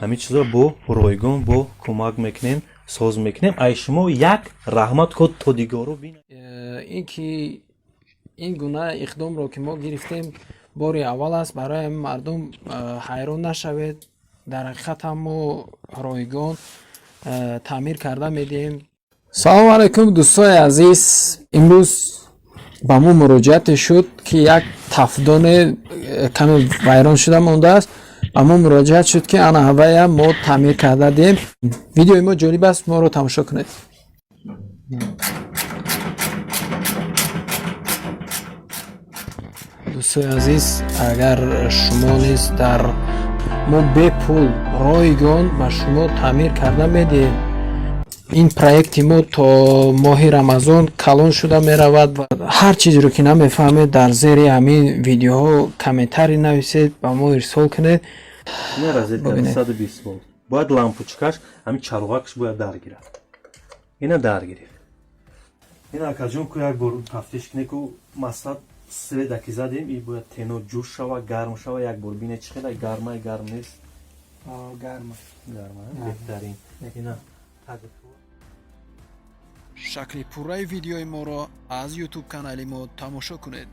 Ҳамин чизро бо ройгон бо кӯмак мекунем, соз мекунем. Ай шумо як раҳмат код то дигору бин. Ин ки ин гуна иқдомро ки мо гирифтем, бори аввал аст. Барои ҳамин, мардум, ҳайрон нашавед. Дар ҳақиқат ҳам мо ройгон таъмир карда медиҳем. Салому алайкум, дӯстони азиз! Имрӯз ба мо муроҷиате шуд, ки як тафдоне каме вайрон шуда мондааст. Ба мо муроҷиат шуд, ки ана ҳавая мо таъмир карда диҳем. Видеои мо ҷолиб аст, моро тамошо кунед. Дӯстои азиз, агар шумо низ дар мо бепул, ройгон ба шумо таъмир карда медиҳем. Ин проекти мо то моҳи Рамазон калон шуда меравад ва ҳар чизеро ки намефаҳмед, дар зери ҳамин видеоҳо комментарий нависед, ба мо ирсол кунед. Ина розетка. Бубинед. 120 волт бояд, лампочкаш, ҳамин чароғакаш бояд дар гирад. Ина дар гирифт. Ина, акаҷон, ку як бор тафтиш куне, ку масалан света ки задем, и бояд тено ҷӯш шава, гарм шава. Як бор бине, чӣ хела гармай, гарм нест? Гарма. Гарма, беҳтарин. Ина. Шакли пурраи видеои моро аз Ютуб канали мо тамошо кунед.